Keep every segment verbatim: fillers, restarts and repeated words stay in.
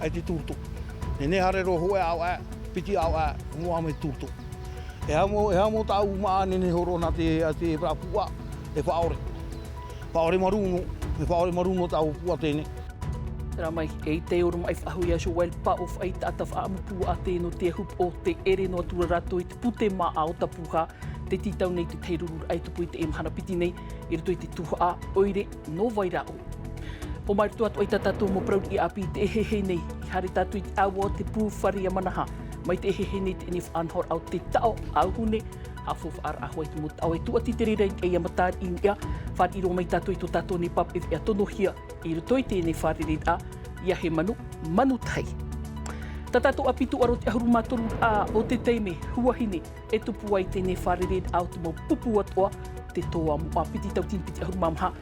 ʻAi te tūroto. Nehenehe haere roa hōʻē ʻāvaʻe, piti ʻāvaʻe, moʻa mai te tūroto. E aha mau, e aha mau tāʻu māʻa nehenehe hōroʻa nā te, a te parapūʻa, e faʻaʻore. Faʻaʻore marū noa, e faʻaʻore marū noa tāʻu pūʻa teie. Rā mai, e te oromaʻi faʻahou ia Joel Paʻofaʻi, taʻata faʻaʻamu pūʻa tē nō te ahupoʻo, tē ʻere noa atu ra rātou i te pūtē māʻa o Tapuha, tē tītau nei te tahi rururaʻa e tupu i teie mahana piti nei, i roto i te tuhaʻa ʻoire nō Vairaʻo. ʻO mai roto atu ai tā tātou mau parau riʻi ʻāpī i te ʻeheʻehe nei, i haere tātou i te ʻāua o te pū fare a Manaha, mai te ʻeheʻehe nei teie faʻanahoraʻa o te taʻo auhune, haʻafaufaʻaraʻa hoʻi te mau taʻo e tūʻati te reira i teie matariʻi i niʻa, fāriʻi roa mai tātou i tō tātou nei pape e tonohia i roto i teie fārereiraʻa, ia he manu, manu tahi. Tā tātou ʻāpī tūʻaro te ʻahuru mā toru rā o te taime, Huahine, e tupu ai teie fārereiraʻa o te mau pupu atoʻa, te toa moʻa piti tauatini piti ʻahuru mā maha,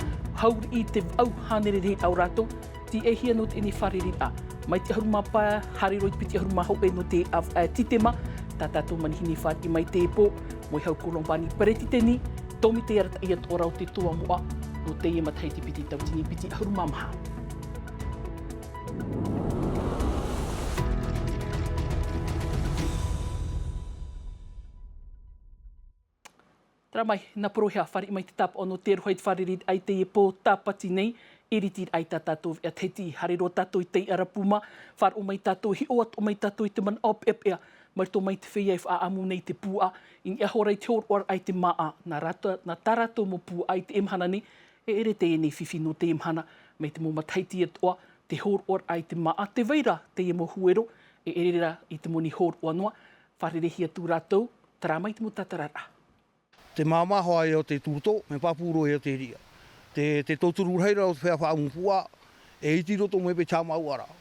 hauri i te vaʻu hānere rā o rātou, tīaʻihia nō teie fārereiraʻa. Mai te ʻahuru mā pae, haere roa i te piti ʻahuru mā hōʻē nō te ʻāvaʻe Tītema, tā tātou manihini fāriʻi mai teie pō, Moehau Kolombani Peretiteni, tōmite arataʻi atoʻa ra o te toa moʻa, nō teie matahiti piti tauatini piti ʻahuru mā maha. Terā mai, nā Porohia, fāriʻi mai te tāpaʻo nō te aroha i te fārereiraʻa i teie pō tāpati nei, ʻiritiraʻa i tā tātou veʻa Tahiti, haere roa tātou i te ʻārapu mā, faʻaroʻo mai tātou, hiʻo atoʻa mai tātou i te manaʻo peʻapeʻa, mai roto mai te feiā e faʻaʻamu nei te pūʻa, i niʻa hoʻi ra i te hōroʻaraʻa i te māʻa, nā rātou, nā tā rātou mau pūʻa i teie mahana nei, e ʻere teie nei fifi nō teie mahana, mai te mau matahiti atoʻa, te hōroʻaraʻa i te māʻa, tē vai ra teie mau huero, e ʻere rā i te moni hōroʻa noa, fārerei atu rātou, terā mai te mau tātararaʻa. Te māmā hoʻi o te tūroto, mea pāpū roa ia te riʻa. Te, te tauturu rahi ra o te feiā faʻaʻamu pūʻa, e iti roto mai paʻi te haʻamāuʻaraʻa.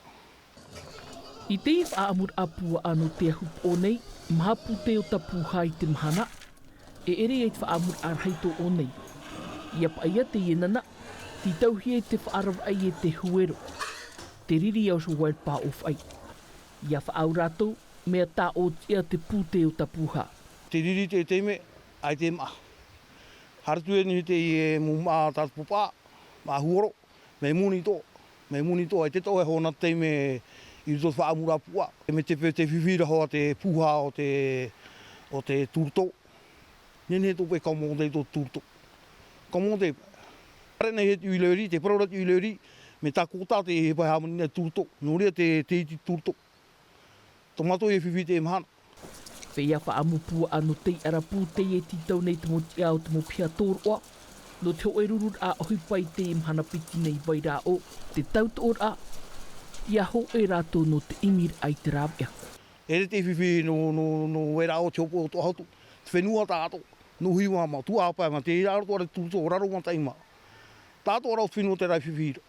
I teie faʻaʻamuraʻa pūʻa nō te ahupoʻo nei, maha pūtē o Tapuha i te mahana, e ʻere ai te faʻaʻamuraʻa rahi tō ʻō nei. ʻIa paʻi ia teie nana, tītauhia i te faʻaravaʻi e te huero. Te riri a Joel Paʻofaʻi. ʻIa faʻaau rātou, mea tāʻōtiʻa te pūtē o Tapuha. Te riri te taime, ʻaita e maʻa. Haere atu e nei teie mau māʻa tātapapa, māʻa huoro, mea moni atoʻa, mea moni atoʻa, e te toʻo e hōna te taime i roto i te faʻaʻamuraʻa pūʻa. Mea te pe-, te fifi ra hoʻi te pūhā o te, o te tūroto. Nehenehe atoʻa paʻi e commandé tō tūroto. Commandé. Haere nei he huilerie, tē parau ra te huilerie, mea tākota te, e paʻi hāmani nei tūroto. Nō reira te, te iti tūroto. Tō mātou e fifi teie mahana. Feiā faʻaʻamu pūʻa nō te ʻārapu teie e tītau nei te mau tiʻa o te mau piha tōroʻa. Nō te hōʻē rururaʻa ʻohipa i teie mahana piti nei i Vairaʻo, te tautoʻoraʻa, ʻia hōʻē rātou nō te ʻimiraʻa i te rāveʻa. E ʻere te fifi nō, nō, nō Vairaʻo te hopoiʻa o Toʻohatu, te fenua tāʻatoʻa, nō Hiva mā, Tuhaʻa pae mā, te raro atoʻa ra te tūroto, Raro mā, Taʻi mā. Tāʻatoʻa ra te fenua terā e fifi ra.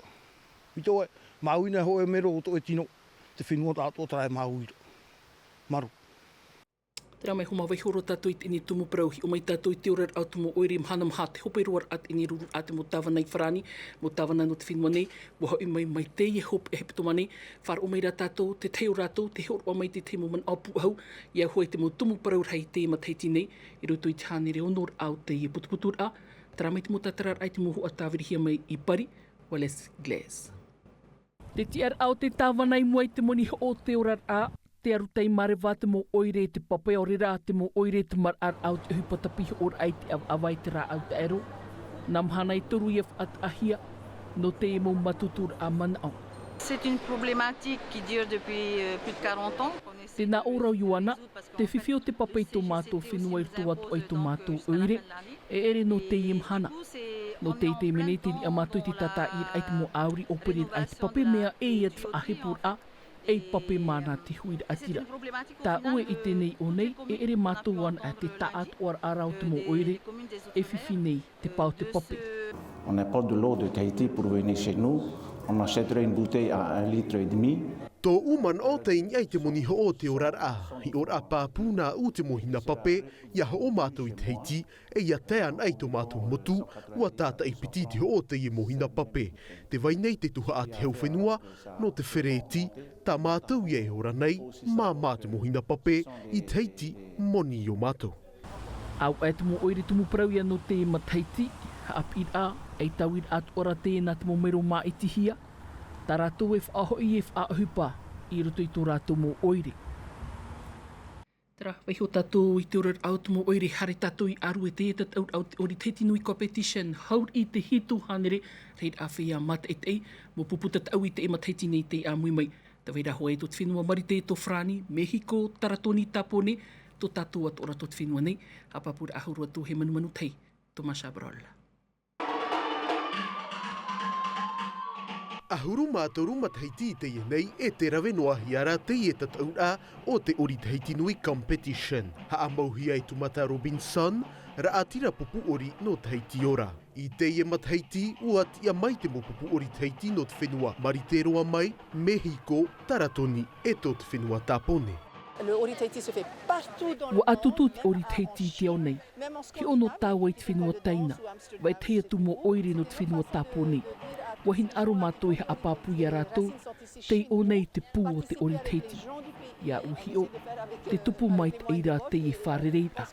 Mai te hōʻē, Māui nei hōʻē mero o tō ʻoe tino, te fenua tāʻatoʻa terā e Māui ra. Māuruuru. Terā mai, hoʻi mai vaiiho roa tātou i teie tumu parau, hiʻo mai tātou i te oraraʻa o te mau ʻoire mahana maha, te hope roa raʻa teie rururaʻa te mau tāvana i farāni, mau tāvana nō te fenua nei, ʻua hoʻi mai, mai teie hopeʻa hepetoma nei, faʻaroʻo mai rā tātou, te tahi o rātou, tē hōroʻa mai te tahi mau manaʻo pūʻohu, ʻia au hoʻi te mau tumu parau rahi i teie matahiti nei, i roto i te hānere ono raʻa o teie putuputuraʻa, terā mai te mau tātararaʻa i te mau huaʻa tāvirihia mai i Paris, Wallace Glaise. Te tiʻaraʻa o te tāvana i mua i te moni hoʻo o te oraraʻa, te arataʻi māreva te mau ʻoire e te pape, ʻaore rā te mau ʻoire e te maraʻaraʻa o te ʻohipa tāpiʻi hoʻoraʻa i te ʻavaʻava e te rāʻau taʻero. Nā mahana e toru ʻia faʻataʻahia, nō teie mau mātuturaʻa manaʻo. C'est une problématique qui dure depuis, euh, plus de quarante ans. Tēnā ʻo rau Ioana, te fifi o te pape i tō mātou fenua i roto atoʻa i tō mātou ʻoire, e ʻere nō teie mahana. Nō te taime nei, tē riʻa mātou i te tātaʻiraʻa i te mau ʻāuri ʻōpereraʻa i te pape, mea ʻē ia te faʻahepuraʻa, ei pape māna te huiraʻatira. Tāʻu e ʻite nei ʻo nei, e ʻere mātou ana e te taʻatoʻaraʻa o te mau ʻoire, e fifi nei te pae o te pape. On n'a pas de l'eau de Tahiti pour venir chez nous. On achèterait une bouteille à un litre et demi. Tōʻu manaʻo tei niʻa i te moni hoʻo o te oraraʻa. Hiʻoraʻa pāpū nāʻu te mau hina pape, ʻia hoʻo mātou i Tahiti, e ʻia tae anaʻe i tō mātou motu, ʻua tātaʻi piti te hoʻo o teie mau hina pape. Tē vai nei te tuhaʻa te hau fenua, nō te ferēti, tā mātou ïa e ora nei, māmā te mau hina pape, i Tahiti, moni iō mātou. Auaʻe te mau ʻoire tumu parau ïa nō te matahiti, haʻapiʻiraʻa, ei tauiraʻa atoʻa ra teie nā te mau mero māʻitihia, tā rātou e faʻahoʻi e faʻaʻohipa, i roto i tō rātou mau ʻoire. Tērā, vaiho tātou i te oraraʻa o te mau ʻoire, haere tātou i ʻārue, teie tataʻuraʻa o te ʻori Tahiti Nui Competition, hauriʻi te hitu hānere, reira ʻāfea mātaʻitaʻi, mau pupu tataʻu i teie matahiti nei tei ʻāmui mai. Tē vai ra hoʻi tō te fenua Marite, tō Farāni, Mehiko, Taratoni, Tāpōnē, tō tātou atoʻa ra tō te fenua nei, haʻapāpūraʻa hau roa atu he manumanu tahi, Thomas Chabrol. ʻAhuru mā toru matahiti i teie nei, e tē rave noa hia ra teie tataʻuraʻa o te ʻori Tahiti Nui Competition. Haʻamauhia e Tumata Robinson, raʻatira pupu ʻori nō Tahiti Ora. I teie matahiti, ʻua tiʻa mai te mau pupu ʻori Tahiti nō te fenua Marite roa mai, Mehiko, Taratoni, e tō te fenua Tāpōnē. Le ʻori Tahiti se fait partout dans le monde. ʻUa ʻatutu te ʻori Tahiti i te ao nei. Hiʻo nō tāua i te fenua Taina, vaiiho atu mau ʻoire nō te fenua Tāpōnē. ʻUa hinaʻaro mātou e haʻapāpū ia rātou, tei ʻō nei te pū o te ʻori Tahiti. ʻIa ʻu hiʻo, te tupu maitaʻi ra teie fārereiraʻa.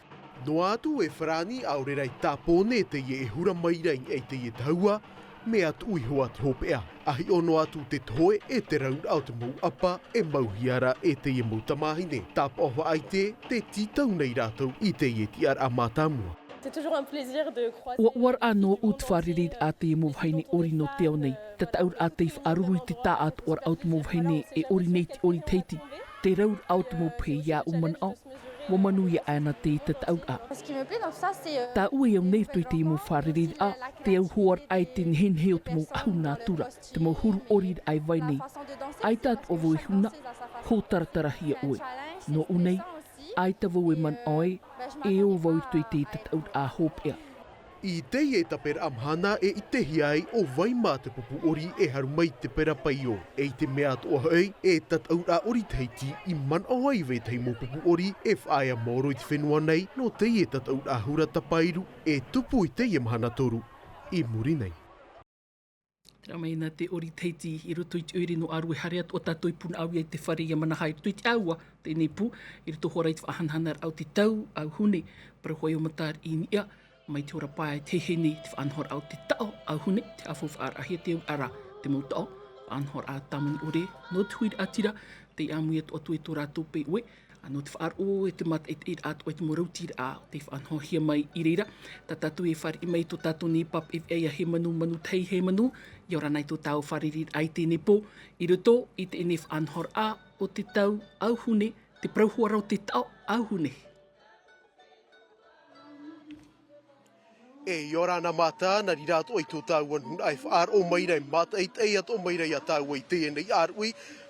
Noa atu e Farāni, ʻaore rā e Tāpōnē teie e hura mai ra i niʻa i teie tahua, mea tuʻu iho ā te hopeʻa. ʻA hiʻo noa atu te tohe e te rauraʻa o te mau ʻapa e mauhia ra e teie mau tamāhine. Tāpaʻo faʻaʻite, tē tītau nei rātou i teie tiʻaraʻa mātāmua. C'est toujours un plaisir de croiser. ʻUa ʻoaʻoa nōʻu te fārereiraʻa a teie mau vahine ʻori nō te ao nei. Tataʻuraʻa tei faʻaruru i te taʻatoʻaraʻa o te mau vahine e ʻori nei te ʻori Tahiti. Te rauraʻa o te mau pehe i aʻu manaʻo, ʻua manuia aʻe ana teie tataʻuraʻa. Ce qui me plaît dans tout ça, c'est, euh, Tāʻu e au nei i roto i teie mau fārereiraʻa, te auhoaraʻa i te nehenehe o te mau ʻahu nātura, te mau huru ʻoriraʻa e vai nei. ʻAita atoʻa vau e huna, hōtaratarahia ʻoe. Nōʻu nei, ʻaita vau e manaʻo ē, e ō vau i roto i teie tataʻuraʻa hopeʻa. I teie taperaʻa mahana e ʻitehia ai ʻo vai mā te pupu ʻori e haru mai i te pera paio. E i te mea atoʻa hoʻi, e tataʻuraʻa ʻori Tahiti i manaʻo ai vetahi mau pupu ʻori e faʻaea maoro i te fenua nei, nō teie tataʻuraʻa hura tapairu e tupu i teie mahana toru i muri nei. Tērā mai na te ʻori Tahiti i roto i te ʻoire nō ʻĀrue, haere atu ā tātou i Punaʻauia i te fare Yamanaha i roto i te ʻāua teie nei pū, i roto hoʻi i te faʻahanahanaraʻa o te tau, ʻauhune, parau hoʻi o Matariʻi Niʻa, mai te hora pae teie nei te faʻanahoraʻa o te taʻo ʻauhune, te haʻafaufaʻaraʻahia te auraʻa ra te mau taʻo, faʻanahoraʻa tāmoni ʻore, nō te huiraʻatira, tei ʻāmui atoʻa atu e tō rātou peʻe ʻoe, ā, nō te faʻaroʻo e te mātaʻitaʻiraʻa atoʻa i te mau rautiraʻa, tei faʻanahohia mai i reira. Tā tātou e fāriʻi mai i tō tātou nei pāpaʻi veʻa ia Hemanu, Manutahi Hemanu, ʻia ora na i tō tāua fārereiraʻa i teie nei pō, i roto i teie nei faʻanahoraʻa o te tau ʻauhune, te parau hoʻi ra o te taʻo ʻauhune. E, ʻia ora na Mata, nā reira atoʻa i tō tāua nūnaʻa e faʻaroʻo mai ra, e mātaʻitaʻi atoʻa mai ra ia tāua i teie nei ʻāruʻi,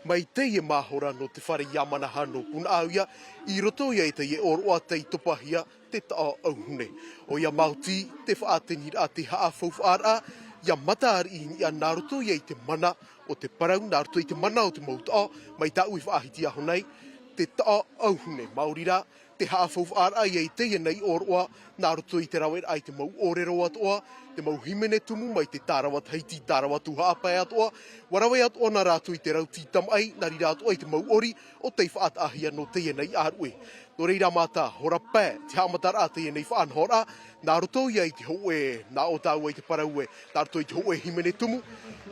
mai teie mahora nō te fare Yamanaha nō Punaʻauia, i roto ia i teie ʻōroʻa tei topahia te taʻo ʻauhune. ʻOia maoti te faʻateniraʻa, te haʻafaufaʻaraʻa, ia Matariʻi Niʻa nā roto ia i te mana o te parau, nā roto i te mana o te mau taʻo, mai tāʻu i faʻahiti aho nei, te taʻo ʻauhune. Maori rā, te haʻafaufaʻaraʻa ia i teie nei ʻōroʻa, nā roto i te raveraʻa i te mau ʻōrero atoʻa, te mau hīmene tumu mai te tārava Tahiti, tārava Tū Haʻapae atoʻa, ʻua rave atoʻa na rātou i te rauti tamaʻi, nā reira atoʻa i te mau ʻori, ʻo tei faʻataʻahia nō teie nei ʻāruʻi. Nō reira Mata, hora pae, te haʻamataraʻa teie nei faʻanahoraʻa, nā roto ia i te hōʻē, nā ʻō tāua i te parau ē, nā roto i te hōʻē hīmene tumu,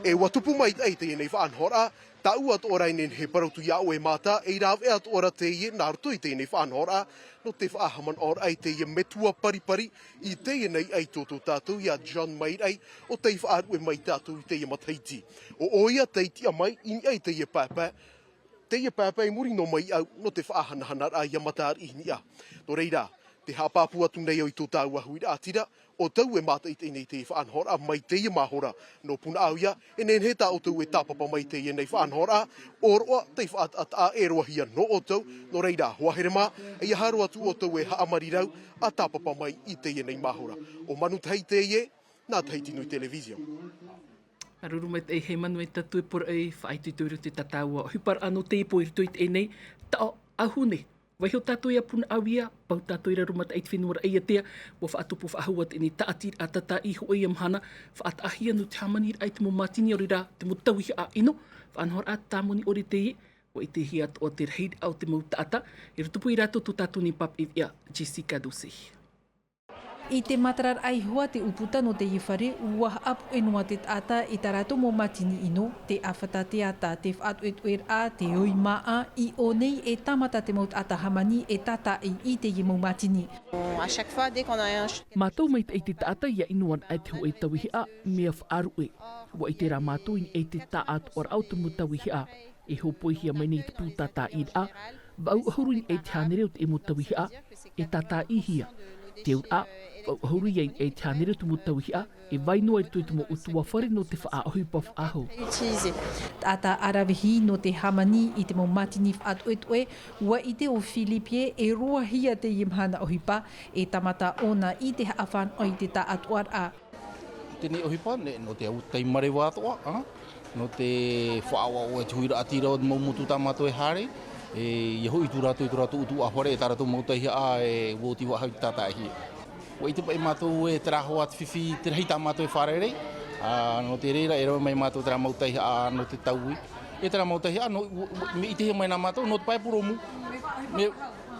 e ʻua tupu maitaʻi teie nei faʻanahoraʻa, tāʻu atoʻa ra e nehenehe e parau atu ia ʻoe Mata, e rave atoʻa ra teie, nā roto i teie nei faʻanahoraʻa, nō te faʻahaʻamanaʻoraʻa i teie metua paripari, i teie nei ʻaito tō tātou ia John Mairai, ʻo tei faʻaruʻe mai tātou i teie matahiti. ʻO ʻoia tei tiʻa mai, i niʻa i teie paepae, teie paepae i muri noa mai iāʻu, nō te faʻahanahanaraʻa ia Matariʻi Niʻa. Nō reira, tē haʻapāpū atu nei au i tō tāua huiraʻatira, ʻo tātou e mātaʻitaʻi nei i teie faʻanahoraʻa mai teie mahora nō Punaʻauia, e nehenehe tā ʻoutou e tāpapa mai i teie nei faʻanahoraʻa, ʻōroʻa tei faʻataʻataʻa e roahia nō ʻoutou, nō reira, hoa here mā, ʻeiaha roa atu ʻoutou e haʻamarirau, ʻa tāpapa mai i teie nei mahora. ʻO Manutahi teie, nā Tahiti Nui Television. Māuruuru maitaʻi Hemanu, e tātou e poroʻi faʻaitoito i roto i tā tāua ʻohiparaʻa nō teie pō i roto i teie nei taʻo ʻauhune. Vaiho tātou ia Punaʻauia, pau tātou i raro mataʻi i te fenua raʻiātea, ʻua faʻatupu faʻahou ā teie nei tāʻatiraʻa tātaʻi i hōʻē ia mahana, faʻataʻahia nō te hāmaniraʻa i te mau mātini, ʻaore rā te mau tauihaʻa ʻino, faʻanahoraʻa tāmoni ʻore teie, ʻua ʻitehia atoʻa te rahiraʻa o te mau taʻata, e roto pū ia rātou tō tātou nei pāpaʻi veʻa, Jessica Doucet. I te matararaʻa iho ā te ʻūputa nō teie fare, ʻua haʻapuʻe noa te taʻata e tā rātou mau mātini ʻino, te ʻāfata teata, te faʻatoʻetoʻeraʻa, te ʻohipa, i ʻō nei e tāmata te mau taʻata hāmani e tātaʻi i teie mau mātini. À chaque fois, dès qu'on a un ch- Mātou maitaʻi te taʻata ʻia ʻino anaʻe te hōʻē tauihaʻa, mea faʻaruʻe. ʻUa ʻite rā mātou i niʻa i te tāʻātoʻaraʻa o te mau tauihaʻa e hōpoihia mai nei i te pū tātaʻiraʻa, vaʻu ʻahuru i niʻa i te hānere o te mau tauihaʻa e tātaʻihia. Te auraʻa, vaʻu ʻahuru ia i niʻa i te hānere o te mau tauihaʻa e vai noa i roto i te mau ʻutuāfare nō te faʻaʻohipa faʻahou. Taʻata ʻaravihi nō te hāmani i te mau mātini faʻatoʻetoʻe, ʻua ʻite ʻo Philippe e roahia teie mahana ʻohipa, e tāmata ʻōna i te haʻafānaʻo i te tāʻātoʻaraʻa. Teie ʻohipa, nē, nō te au taimareva atoʻa, ā, nō te faʻaʻoaʻoa i te huiraʻatira o te mau motu tā mātou e haere, e, ʻia hoʻi atu rātou i tō rātou ʻutuāfare, e tā rātou mau tauihaʻa, e, ʻua oti faʻahou i te tātaʻihia. ʻUa ʻite paʻi mātou e terā hoʻi te fifi, te rahi tā mātou e fārerei, ā, nō te reira, e rave mai mātou terā mau tauihaʻa nō te taui. E terā mau tauihaʻa, nō, ʻua, ʻua, mea ʻitehia mai nā mātou, nō te pae purōmu. Mea,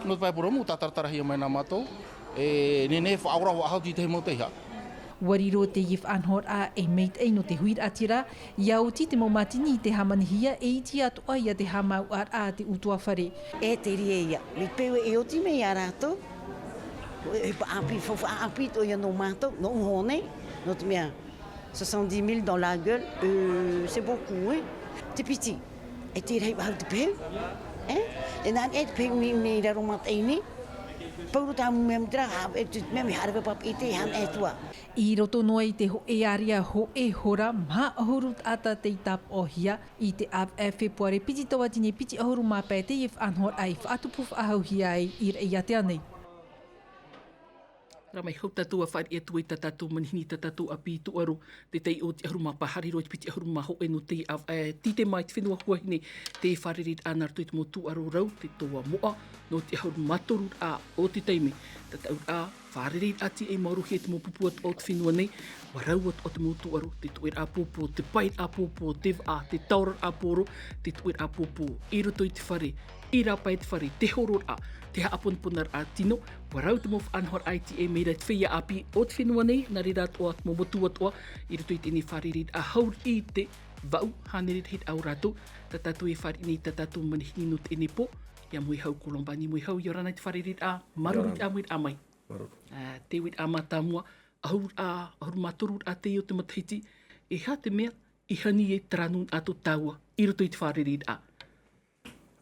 nō te pae purōmu, tātaratarahia mai nā mātou. E nehenehe e faʻaora faʻahou i te tahi mau tauihaʻa. ʻUa riro teie faʻanahoraʻa ei maitaʻi nō te huiraʻatira, ʻia oti te mau mātini i te hāmanihia e iti atoʻa ia te haʻamāuʻaraʻa a te ʻutuāfare. E te reira ia, mai te peu e oti mai ia rātou, e, e faʻaʻāpī, fa-, faʻaʻāpī atoʻa ia nō mātou, nō ʻuho nei, nō te mea, soixante-dix mille dans la gueule, euh, c'est beaucoup, hein. Te piti, e te rahi faʻahou te peu, hein? E nā, e te peu nei, nei raro mātaʻi nei. Pauroa tāʻu mea mea, e te mea mea haere papaʻi te hana e tua. I roto noa i te hōʻē ārea hōʻē hora, maha ʻahuru taʻata tei tāpaʻohia i te ʻāvaʻe Fepuare piti tauatini piti ʻahuru mā pae teie faʻanahoraʻa i faʻatupu faʻahouhia ai i Raʻiātea nei. Rā mai hou tātou ʻa fāriʻi atu ai tā tātou manihini, tā tātou ʻāpī tūʻaro, te taiʻo te ʻahuru mā pae haere roa i te piti ʻahuru mā hōʻē nō te ʻāvaʻe, tītema i te fenua Huahine, te fārereiraʻa nā roto i te mau tūʻaro rau, te toa moʻa, nō te ʻahuru mā toru rā o te taime, tataʻuraʻa, fārereiraʻa tīaʻi maorohia i te mau pupu atoʻa o te fenua nei, ʻua rau atoʻa te mau tūʻaro, te toʻeraʻa pōpō, te paeraʻa pōpō, te vaʻa, te taoraraʻa pōro, te toʻeraʻa pōpō, i roto i te fare, i rāpae te fare, te hororaʻa, te haʻaponaponaraʻa tino, ʻua rau te mau faʻanahoraʻa i tīaʻi mai ra i te feiā ʻāpī o te fenua nei, nā reira atoʻa te mau motu atoʻa, i roto i teie fārereiraʻa hau i te vaʻu hānere rahiraʻa o rātou, tā tātou e fāriʻi nei tā tātou manihini nō teie pō, ia Moehau Colombani. Moehau, ʻia ora na i te fārereiraʻa, māuruuru i te ʻāmuiraʻa mai. Māuruuru. Ā, te uiraʻa mātāmua, ʻahuru, ā, ʻahuru mā toru rā teie o te matahiti, e aha te mea i hani ai terā nūnaʻa tō tāua i roto i te fārereiraʻa?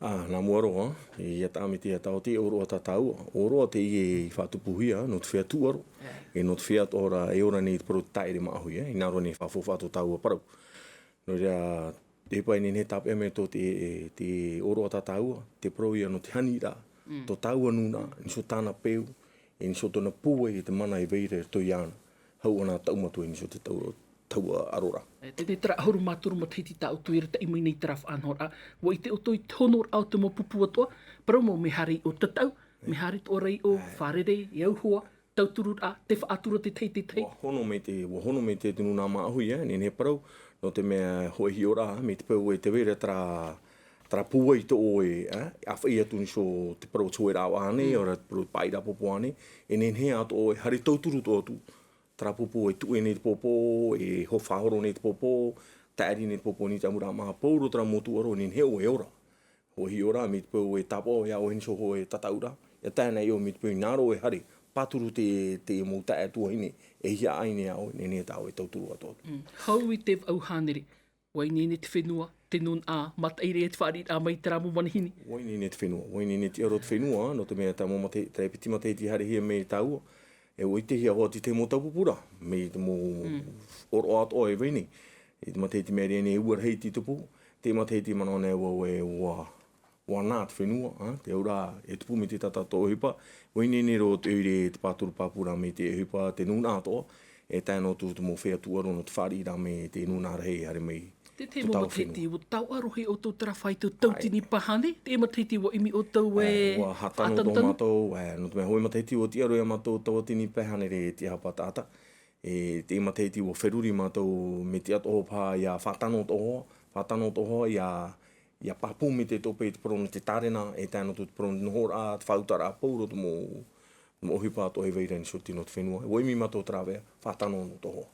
Ā, nā mua roa, ʻia taʻa mai te taote, ʻōroʻa tā tāua, ʻōroʻa teie i faʻatupuhia nō te feiā tūʻaro, e nō te feiā atoʻa ra e ora nei i te parau o te tāʻere māʻohi, e, hinaʻaro nei e faʻaʻohipa tō tāua parau. Nō reira, te ʻohipa e nehenehe e tāpeʻa mai tō te, te ʻōroʻa tā tāua, te parau ia nō te haniraʻa, tō tāua nūnaʻa, nīsō tāna peu, e nīsō tōna pūai e te mana e vai ra i roto iāna. Hau ʻana taʻu matua i nīsō te tau-, taua ʻaro ra. E, teie terā ʻahuru mā toru matahiti tā ʻoutou i arataʻi mai nei terā faʻanahoraʻa, ʻua ʻite ʻoutou i te honoraʻa o te mau pupu atoʻa, parau mau mea haere i ʻō tataʻu, mea haere atoʻa ra i ʻō fārerei, e au hoa, tautururaʻa, te faʻatura te tahi, te tahi. ʻUa hono mai te, ʻua hono mai te, te nūnaʻa māʻohi, e, nehenehe e parau, nō te mea hōʻē hiʻoraʻa, mai te peu e tē vai ra terā, terā pūai tō ʻoe, e, ʻāfaʻi atu nīsō te parau o te hōʻē rāveʻa ānei, ʻaore rā te parau o te paʻiraʻa pōpō ānei, e nehenehe atoʻa e haere tauturu atoʻa atu, terā pōpō e tuʻe nei te pōpō, e ho-, faʻahoro nei te pōpō, taʻeri nei te pōpō i niʻa i te ʻamuraʻa māʻa, pauroa terā mau tūʻaro, e nehenehe ʻoe e ora. Hōʻē hiʻoraʻa, mai te peu e tāpaʻo iā ʻoe nīsō hōʻē tataʻuraʻa, ʻia tae ana i ʻō mai te peu i nā roto e haere, pāturu te, te mau taeaʻe tuahine, e hiaʻai nei iā ʻoe, nehenehe tā ʻoe e tauturu atoʻa atu. Mm. Hau i te vaʻu hānere, ʻua ineine te fenua, te nūnaʻa, mātaʻi ra te fāriʻiraʻa mai terā mau manihini. ʻUa ineine te fenua, ʻua ineine te ʻaro o te fenua, nō te mea tā mau mate-, terā piti matahiti haerehia mai tāua, e ʻua ʻitehia hoʻi te tahi mau taupupūraʻa, mai te mau ʻōroʻa atoʻa e vai nei. I te matahiti mea rave nei ʻua rahi te tupu, te matahiti manaʻo nei ʻua, ʻua, ʻua, ʻua nā te fenua, ā, te auraʻa e tupu mai te taʻata tō ʻohipa, ʻua ineine roa te ʻoire te pāturu pāpū ra mai te ʻohipa, te nūnaʻa atoʻa, e tae noa atu te mau feiā tūʻaro nō te fāriʻiraʻa mai te nūnaʻa rahi e haere mai. Te tahi mau matahiti, ʻua taoʻa roa hoʻi ʻoutou terā faito tautini pāhane, te matahiti ʻua ʻimi ʻoutou e, ʻua haʻatano tō mātou, e, nō te mea hōʻē matahiti ʻua tiʻa roa iā mātou tautini pāhane e tiʻahapa taʻata. E, te matahiti ʻua feruri mātou mai te ʻatoʻa paha ʻia faʻatano atoʻa, faʻatano atoʻa ʻia, ʻia pāpū mai te tope i te parau nō te tārena, e tae noa atu te parau nohoraʻa, te faʻautaraʻa pauroa te mau, Mau ʻohipa atoʻa e vai ra nō te fenua. ʻUa ʻimi mātou terā veʻa, faʻatano nō tō hoa.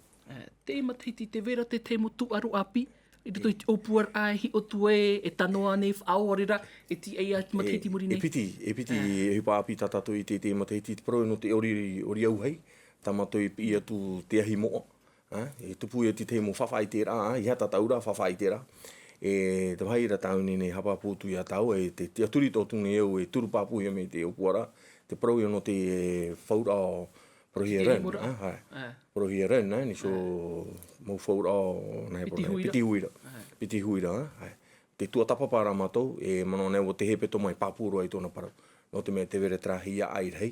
Te matahiti, tē vai ra te tahi mau tūʻaro ʻāpī i roto i te ʻōpuaraʻa, e hiʻo atu ē, e tano ānei, faʻaora ra, e tīaʻi ā te matahiti i muri nei? E piti, e piti ʻohipa ʻāpī tā tātou i te, te matahiti, te parau nō te ʻori, ʻori auahi, tā mātou e piʻi atu te ahi moʻa. E tupu ia te tahi mau faʻaʻiteraʻa, ʻeiaha tātauraʻa, faʻaʻiteraʻa. E te vāhi ra tāʻu nei e haʻapāpū atu iā tāua, e te tiʻaturi tō atu nei au e turu pāpūhia mai te ʻōpuaraʻa, te parau ia nō te fauraʻa o Parauhia Ren, ā, ʻae. Parauhia Ren, ā, nō te mau fauraʻa o, nā hea, piti huira. Piti huira. Piti huira, ā, ʻae. Te tuatāpapa rā mātou, e manaʻo nei ʻua te hepetoma e pāpū roa i tōna parau. Nō te mea tē vai ra terā hiaʻai rahi,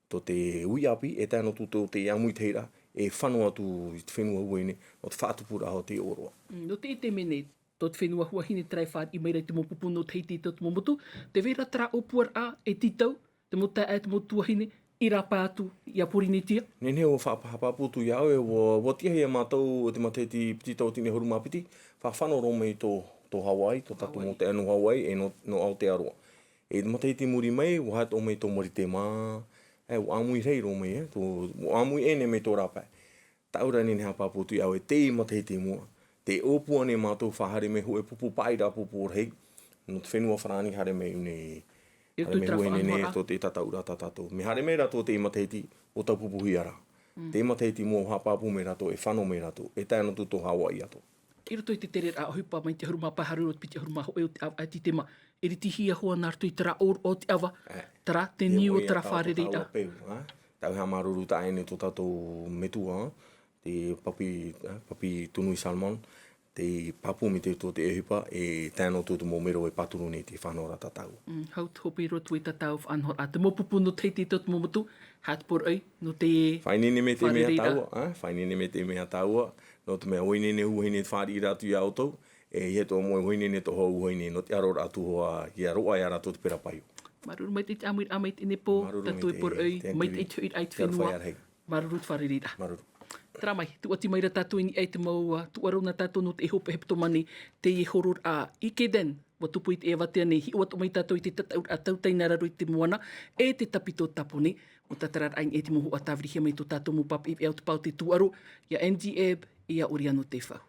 tō te uʻi ʻāpī, e tae noa atu tō te ʻāmuitahiraʻa, e fano atu i te fenua Huahine, nō te faʻatupuraʻa o te ʻōroʻa. Mm, nō te, te mea nei, tō te fenua Huahine terā e fāriʻi mai ra i te mau pupu nō Tahiti, tō te mau motu, tē vai ra terā ʻōpuaraʻa e tītau, te mau taeaʻe, te mau tuahine, i rāpae atu iā Pōrīnetia. Nehenehe ʻua faʻa-, haʻapāpū atu iā ʻoe, ʻua, ʻua tiʻahia mātou i te matahiti piti tauatini ʻahuru mā piti, faʻafano roa mai tō, tō Hawaiʻi, tō tātou mau taeaʻe nō Hawaiʻi, e nō, nō Aotearoa. E i te matahiti i muri mai, ʻua haere atoʻa mai tō Marite mā, e, ʻua ʻāmui rahi roa mai, e, tō, ʻua ʻāmui ʻē nei mai tō rāpae. Tāʻu rā nei e haʻapāpū atu iā ʻoe, teie matahiti i mua, tē ʻōpua nei mātou, faʻahaere mai hōʻē pupu paʻiraʻa, pupu rahi, nō te fenua Farāni, haere mai nei, haere mai Huahine nei, tō te tātaʻuraʻa tā tātou. Mea haere mai rātou teie matahiti, ʻua taupupuhia rā. Teie matahiti i mua ʻua haʻapāpū mai rātou, e fano mai rātou, e tae noa atu tō Hawaiʻi atoʻa. I roto i te tereraʻa ʻohipa mai te ʻahuru mā pae haere roa i te piti ʻahuru mā hōʻē o te ʻāvaʻe Tītema, e ritihia hoʻi nā roto i terā ʻōroʻa o te ʻava, terā te niu o terā fārereiraʻa. Tāʻu e haʻamāuruuru taʻa ʻē nei tō tātou metua, te papi, ā, Papi Tunui Salmon, tei pāpū mai te, tō te ʻohipa, e tae noa atu te mau mero e pāturu nei te faʻanahoraʻa tā tāua. Mm, hau te hope i roto i tā tāua faʻanahoraʻa. Te mau pupu nō Tahiti, tō te mau motu, haʻapāpū ʻoe, nō te fārereiraʻa. Faʻaineine mai te mea tāua, ā, faʻaineine mai te mea tāua, nō te mea ʻua ineine Huahine e fāriʻi ra atu iā ʻoutou, e ʻeiaha atoʻa mau Huahine nei, tō Hawaiʻi nei, nō te ʻaroraʻa atu hoʻi ia roaʻa ia rātou te pera paio. Māuruuru maitaʻi te ʻāmuiraʻa mai i teie nei pō, tātou e poroʻi, maitaʻi te hoʻiraʻa i te fenua. Māuruuru te fārereiraʻa. Māuruuru. Terā mai, tūʻati mai ra tātou i niʻa i te mau, ā, tūʻaro nā tātou nō teie hopeʻa hepetoma nei, teie hororaʻa Ikeden, ʻua tupu i teie avatea nei, hiʻo atoʻa mai tātou i te tataʻuraʻa tautai nā raro i te moana, e te tāpiti Tāpōnē, ʻua tātararaʻa i niʻa i te mau hoʻa tāvirihia mai tō tātou mau pāpaʻi veʻa o te pae o te tūʻaro, ia Andy Ebb, ia Oriano Tefau.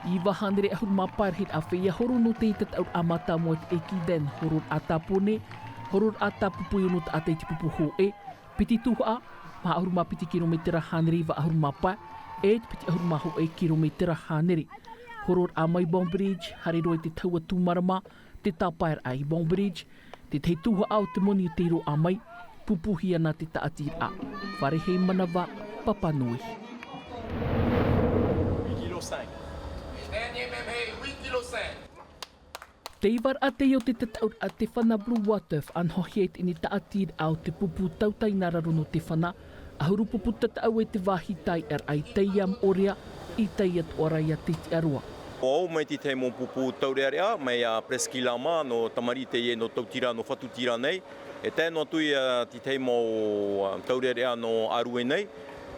Iva hānere ʻahuru mā pae rahiraʻa feiā horo nō te tataʻuraʻa mātāmua i te Ikeden, hororaʻa Tāpōnē, hororaʻa tāpupū i ʻō nō taʻata i te pupu hōʻē, piti tuhaʻa, maha ʻahuru mā piti kirometera hānere iva ʻahuru mā pae, e te piti ʻahuru mā hōʻē kirometera hānere. Hororaʻa mai Bond Bridge, haere roa i te tahua tūmarama, te tāpaeraʻa i Bond Bridge, te tahi tuhaʻa o te moni o tei roaʻa mai, pūpūhia nā te tāʻatiraʻa. Fare hei manava, papa nui. Te ivaraʻa teie o te tataʻuraʻa Te Fana Blue Water, faʻanahohia i teie tāʻatiraʻa o te pupu tautai nā raro nō te fana, ʻahuru pupu tataʻu e te vāhi taiʻaraʻa i teie moʻorea, i teie atoʻa ra ia Tetiaroa. ʻO au mai te tahi mau pupu taureʻareʻa, mai iā Preskila mā, nō tamariʻi teie nō Tautira, nō Fatutira nei. E tae noa atu ia te tahi mau, ā, taureʻareʻa nō Arue nei.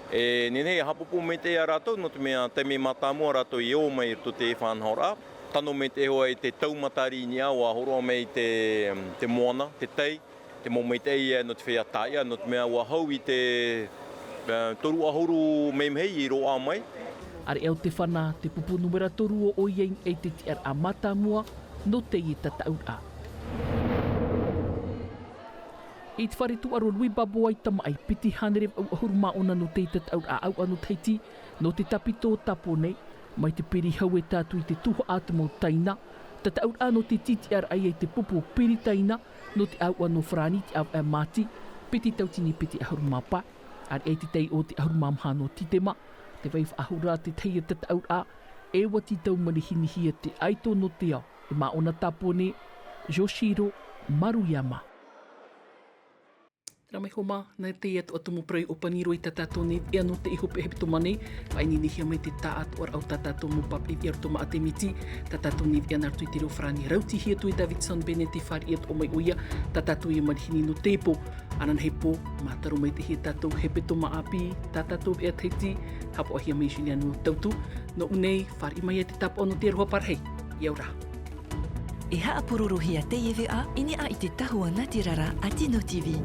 E nehenehe e haʻapāpū maitaʻi ia rātou, nō te mea taime mātāmua rātou i ō mai i roto i te faʻanahoraʻa. Tano maitaʻi hoʻi te tau matariʻi i niʻa, ʻua hōroʻa mai te, te moana, te tai, te mau maitaʻi ia nō te feiā taiʻa, nō te mea ʻua hau i te, ā, toru ʻahuru meimehi i roaʻa mai. ʻAreʻa ʻo Te Fana te pupu numera toru o ʻoia i niʻa i te tiʻaraʻa mātāmua nō teie tataʻuraʻa. I te fare tūʻaro Louis Baboua i Tamaʻi, piti hānere vaʻu ʻahuru mā ono nō teie tataʻuraʻa ʻauʻa nō Tahiti, nō te tāpiti Tāpōnē, mai te piri hau e tae atu i te tuhaʻa te mau taina, tataʻuraʻa nō te tītiʻaraʻa i te pupu piri taina, nō te ʻauʻa nō Farāni i te ʻāvaʻe Māti, piti tauatini piti ʻahuru mā pae, ʻareʻa i te taiʻo o te ʻahuru mā maha nō Tītema, tē vai faʻahou ra te tahi tataʻuraʻa, e ʻua tītau manihinihia te ʻaito nō te ao, e māʻona Tāpōnē, Yoshiro Maruyama. Terā mai hoʻi mā, nā teie atoʻa te mau parau i ʻōpani roa i tā tātou nei veʻa nō teie hopeʻa hepetoma nei, faʻaineinehia mai te taʻatoʻaraʻa o tā tātou mau pāpaʻi veʻa roto maʻa te miti, tā tātou nei veʻa nā roto i te reo Farāni, rautihia atu e Davidson Bennett, tē fāriʻi atoʻa mai ʻoia, tā tātou ia manihini nō teie pō, ananahi pō, mātaro maitaʻi ia tātou hepetoma ʻāpī, tā tātou veʻa Tahiti, haʻapaʻohia mai Juliano Tautu, nō ʻō nei, fāriʻi mai ia te tāpaʻo nō te aroha parahi, ʻia ora. E haʻapurorohia teie veʻa i niʻa i te tahua natirara a Tino TV.